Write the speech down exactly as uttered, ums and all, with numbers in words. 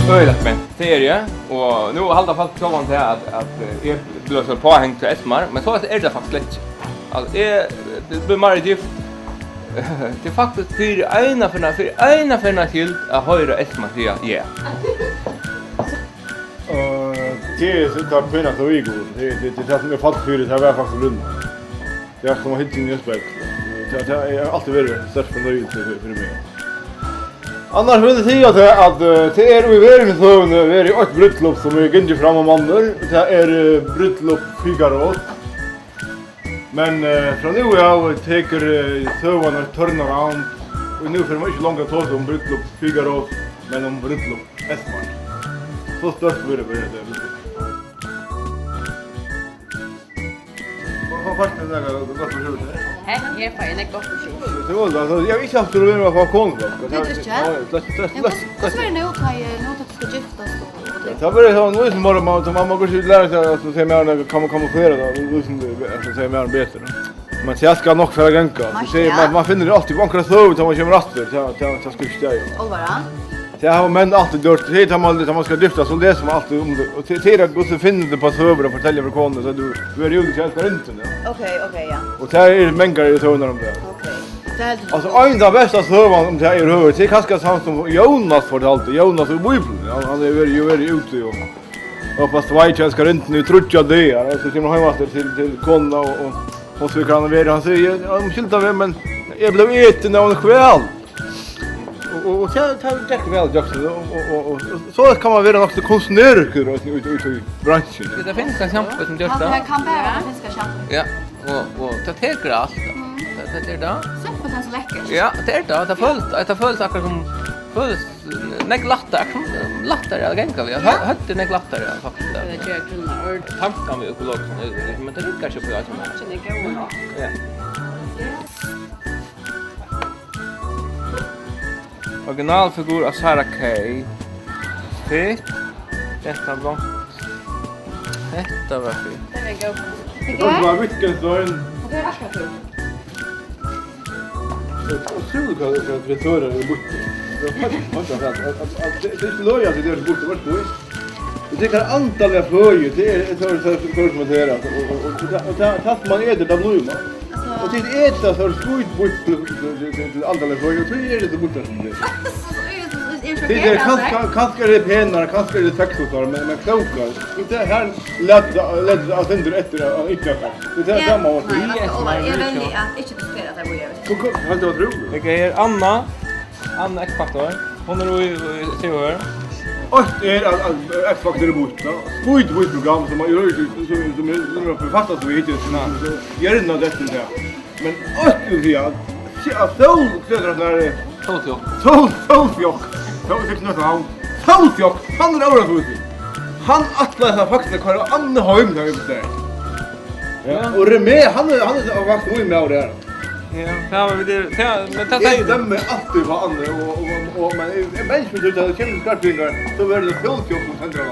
Øgiliga spent, tað eri eg. Og nú halda fólk sjálvandi tað, at, at, eh, eg blívi so páhengd til Esmar, men so er tað faktiskt slett ikki. Altso, eg, tað blívur meira gift. Tað er faktiskt fyri eina ferð, fyri eina ferð skyld at hoyra Esmar siga ja. Og tað er so, tað er pent at vita, tað, tað, tað, tað sum eg fall fyri, tað var faktiskt Rúna. Tað er sum at hyggja inn í eitt spegl. Tað, tað er altíð verið stórt fornøyelse fyri, fyri meg. Annars vil eg siga tað, at, eh, tað er í verðini søguni verið eitt brúdleyp, sum er gingið fram um onnur. Tað er, eh, brúdleyp Figaros. Men, eh, frá nú av tekur, eh, søgan eitt turnaround, og nú fer man ikki longur at tosa um brúdleyp Figaros, men um brúdleyp Esmar. So stórt verður, verður tað. Hvat, hvat fært tú nakað gott á skjúrtuni? Her, her fái eg nakað gott á skjúrtuni. Tað var tað, altso, eg havi ikki havt problem við at fáa konufólk. Tú drekkur ikki? Nei, slett, slett, slett, slett. Hvussu verður nú, tá eg, nú tá tú skal giftast og, og tað? Ja, tað verður so, nú sum man, man, man má kanska læra seg, altso, sum maðurin, at kam-, kamuflera tað, nú sum, altso, sum maðurin betur, ja. Men tað skal nokk fara at ganga. Altso, man, man finnur altíð onkra søgu, tá man kemur aftur, tað, tað, tað skal ikki steðja. Álvara? Tað hava menn altíð gjørt. Tað er, tá man, tá man skal giftast, so lesur man altíð um tað. Og tað, tað er, at Gud finnur tað á søgur at fortelja fyri konur, so tú, tú er jú ikki elskar inn til tað. Ok, ok, ja. Og tað eru mangar søgur um tað. Ok. Tað er heldur. Altso, ein av bestu søgum um tað er høvur, tað er kanska tað sum Jónas fortaldi, Jónas í Bíbliuni. Hann, hann hevur jú verið úti og, og á Sveitsi elskar inn í tríggjar dagar, og so kemur hann heim aftur til, til konuna og, og, og so kann hann vera, hann sigur, ja, umskylda meg, men eg bleiv etin av einum hval. Og, og, og tað, tað gekk væl, Jackson, og, og, og, og so kann man vera nokk so kunstnerikur í, í, í, í bransjuni. Tað finst ein sjampo sum ger tað. Hann kann bara tað finska sjampo. Ja, og, og tað tekur alt. Mm. Tað, tað er tað. Simpelthen so lekkurt. Ja, tað er tað. Tað følist, tað følist akkurát sum, følist, eh, nógv lættari, akkurát sum, eh, lættari at ganga við. Ja. Hø-, høvdið er nógv lættari, ja, faktiskt. Tað ger grunnar orð. Tankan við økologiskt, eh, men tað riggar seg upp í alt. Tankin er góður. Ja. Originalfigur av Sara Kay. Fitt. Hetta blondt. Hetta var fitt. Tað er góð. Tað var Wittgenstein. Tað er akkurát tú. Og, og trúðu hvat, hvat kreaturar eru býttir. Tað er heilt fantastiskt at, at, at, at tað, tað er ikki løgið at tað er býttir, veitst tú. Og tað er andaliga føði, tað er, tað er, tað er, tað er sum at tað er, og, og, og, og tað, og tað, tað man etur, tað blívur man. Altso. Og tit eta, so er skít býtt til, til, til, til, til andaliga føði, og tí er tað býtt sum tað er. Altso, so er, so er, so er. Tit eru kanska, kanska eru penari, kanska eru sexualistar, men, men klókari. Og tað her læt, læt, læt sindur eftir at, at ikki at. Tað er tað sama. Nei, veitst tú, Óla, eg velji at ikki diskutera tað víðari. Hvat, hvat, heldur tú at trúgv? Eg er Anna. Anna X-Factor. Hon er í, í, í Seyðavík. Eitt er at, at X-Factor er býtt, ja. Skít, býtt program, sum man gjør, sum, sum, sum er, sum er fastast við hittir, sum, sum, sum, gjørna dettur, ja. Men eitt er at, at Sól, hvat er tað her? Sólfjálg. Sól, Sólfjálg. Sól, seks nøtt hann. Sólfjálg, hann er órættvísur. Hann ætlar seg faktiskt at koyra Anna heim, tá vit eru. Ja. Ja. Og Remé, hann er, hann er faktiskt mín maður, ja. Ja, tað var við tað, tað, men tað Eg segði dømi altíð upp á Annu, og, og, og, og, men eg, eg, men sum tú, tá tað kemur til skarpingar, so verður tað Sólfjálg sum stendur á.